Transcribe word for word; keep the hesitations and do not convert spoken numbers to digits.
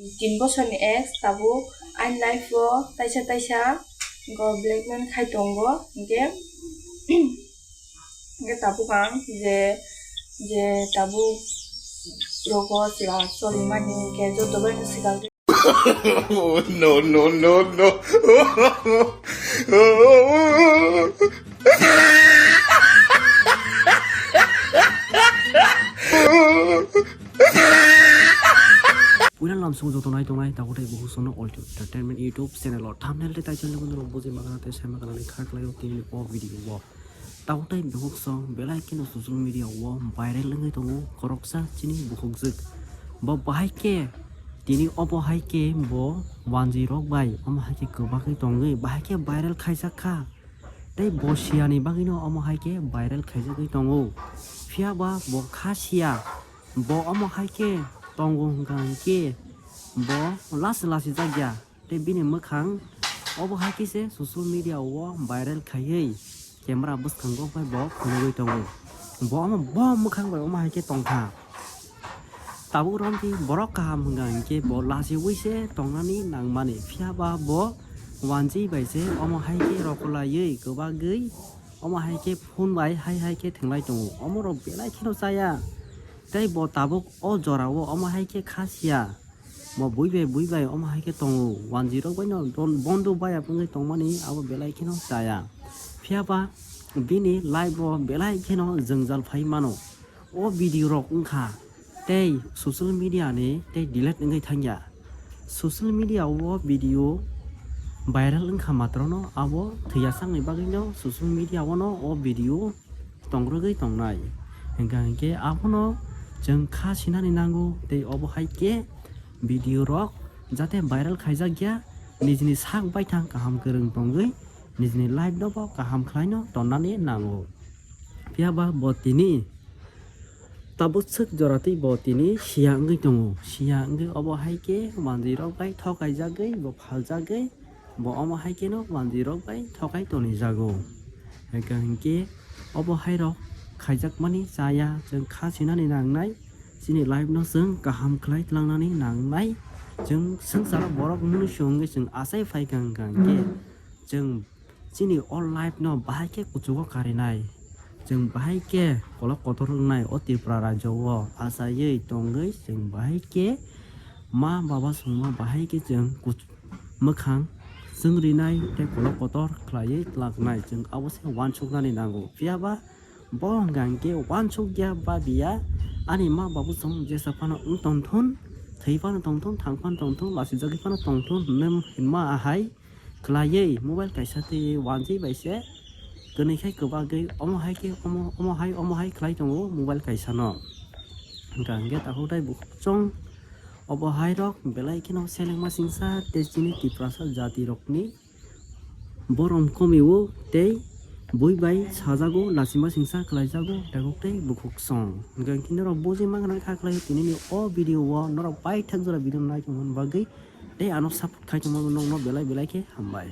Tin bosorni ex tabuk ani life o taisa taisa go blackmail khai tongo, hingke hingke tabuk ang je je tabuk rogo chwla choli mani hingke joto bai no swkang. Oh, no, no, no, no. Puila lamsong joto nai tongnai, tabuk tei buhuk sono All Entertainment YouTube channel o thumbnail tei title ni bono rok bujui magana tei sai magana ni kha khlai o tini o video o. Tabuk tei buhuk song belai kheno social media o viral wngwi tongo khoroksa chini buhukjwk. Bo bahai khe tini obo hai khe bo wanjwi rok bai omo hai khe kwbagwi tongwi bahai khe viral khaijak kha. Tei bo siyani bagwino omo hai khe viral khaijagwi tongo. Phiya ba bo kha siya, bo omo hai khe tongo hwnkha hinkhe bo lasi lasi jak ya. Tei bini mwkhang obo hai khe se social media o viral khaiwi camera bwskango bai bo phunugwi tongo. Bo omo, bo mwkhang bai omo hai khe tongkha. Tabuk romtwi borok kaham hwnkha hinkhe bo lachiwi se tongnani nangmani, phiya ba bo wanjwi bai se omo hai khe rokolaiwi kwbagwi omo hai khe phone bai hai hai khe thwnglai tongo. Omorok belai kheno chaya tei bo tabuk o jorao omo hai khe kha siya. Bo bui bai bui bai omo hai khe tongo, wanjwi rok bai no don-, bondo baya wngwi tongmani abo belai kheno chaya. Phiya ba bini life o belai kheno jwngjal phai mano. O video rok wngkha tei social media ni tei delete wngwi thangya. Social media o video viral wngkha matrono abo thwiya sakni bagwino social media o no o video tongrwgwi tongnai. Hwnkha hinkhe abono chwng kha sinani nango tei obo hai khe video rok jate viral khaijak ya, nijini sak baithang kaham kwrwng tongwi nijini life no bo kaham khlaino tonnani nango. Phiya ba bo tini tabuk swk jora twi bo tini siya wngwi tongo. Siya wngwi obo hai khe manjwi rok bai thokaijagwi bo phaljagwi bo omo hai kheno manjwi rok bai thokai tonijago. Hwnkha hinkhe obo hai rok khaijakmani chaya, chwng kha sinani nangnai, chini life no chwng kaham khlai tlangnani nangnai. Chwng swngcharo borok mwnwi se wngwi chwng achai phaikha hwnkha hinkhe chwng chini o life no bahai khe kuchugo karinai. Chwng bahai khe kolok kotor wngnai o Tripura rajyo o achaiwi tongwi chwng bahai khe ma baba chwngno bahai khe chwng kuch-, mwkhang chwng rinai tei kolok kotor khlaiwi tlaknai, chwng abo se uansuknani nango. Phiya ba bo hwnkha hinkhe uansukya ba biya, ani ma babu chwng jesa phano wng tongthun, thwi phano tongthun, thang phano tongthun, lachijagwi phano tongthun hwnwi hinma ahai khlaiwi mobile kaisa twiwi wanjwi bai se kwnwi khai kwbagwi omo hai khe omo, omo hai, omo hai khlai tongo mobile kaisa no. Hwnkha hinkhe takhuk tei bukhuk chwng obo hai rok belai kheno selengma singsa tei chini Tiprasa jati rokni borom komiwo tei bui bai sajago, lachima singsa khlaijago takhuk tei bukhuk chwng. Hwnkha hinkhe norok bujui mankhana kha khlai tini ni o video o norok paithak jora video nai tongmani bagwi tei ano support khai tongmani nokno belai belai khe hambai.